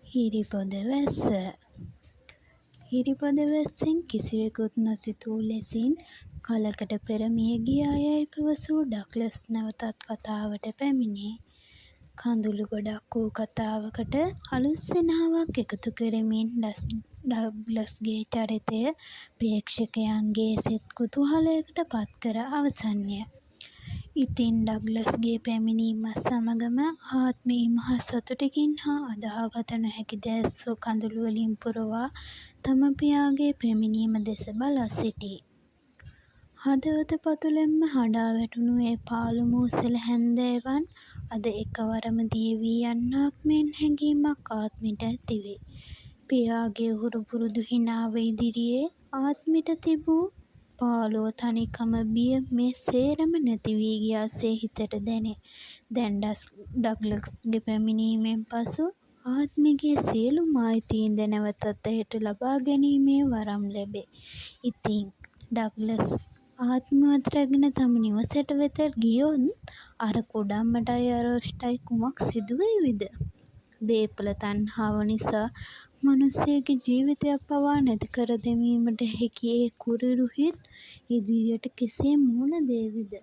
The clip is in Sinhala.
හිරිපොද වැස්ස. හිරිපොද වැස්සෙන් කිසිවෙකුත් නොසිතූ ලෙසින් කලකට පෙර මියගියා යැයි පැවසූ ඩග්ලස් නැවතත් කතාවට පැමිණේ. කඳුළු ගොඩක් වූ කතාවකට අලුත් සිනහවක් එකතු කරමින් ඩග්ලස්ගේ චරිතය ප්‍රේක්ෂකයන්ගේ සිත් කුතුහලයට පත්කර අවසන්ය. ඉතින් ඩග්ලස්ගේ පැමිණීමත් සමගම ආත්මි ඉමහත් සතුටකින් හා අදහාගත නොහැකි දැස් කඳුළුවලින් පුරවා තම පියාගේ පැමිණීම දෙස බලා සිටී. හදවත පතුලෙන්ම හඬා වැටුණු ඒ පාළු මූසල හැන්දෑවන් අද එකවරම දියවී යන්නාක් මෙන් හැඟීමක් ආත්මිට ඇතිවේ. පියාගේ හුරු පුරුදු හිනාව ඉදිරියේ ආත්මිට තිබූ පාළුව, තනිකම, බිය මේ සේරම නැතිවී ගියා සේ හිතට දැනේ. දැන් ඩග්ලස්ගේ පැමිණීමෙන් පසු ආත්මිගේ සියලුම අයිතීන් ද නැවතත් ඇයට ලබා ගැනීමේ වරම් ලැබේ. ඉතින් ඩග්ලස් ආත්මිවත් රැගෙන තම නිවසට වෙත ගියොත් අර කුඩම්මටයි අරෝෂ්ටයි කුමක් සිදුවේවිද? දේපළ තණ්හාව නිසා මනුස්සයෙකුගේ ජීවිතයක් පවා නැති කර දැමීමට හැකි ඒ කුරිරු හිත් ඉදිරියට කෙසේ මුහුණ දේවිද?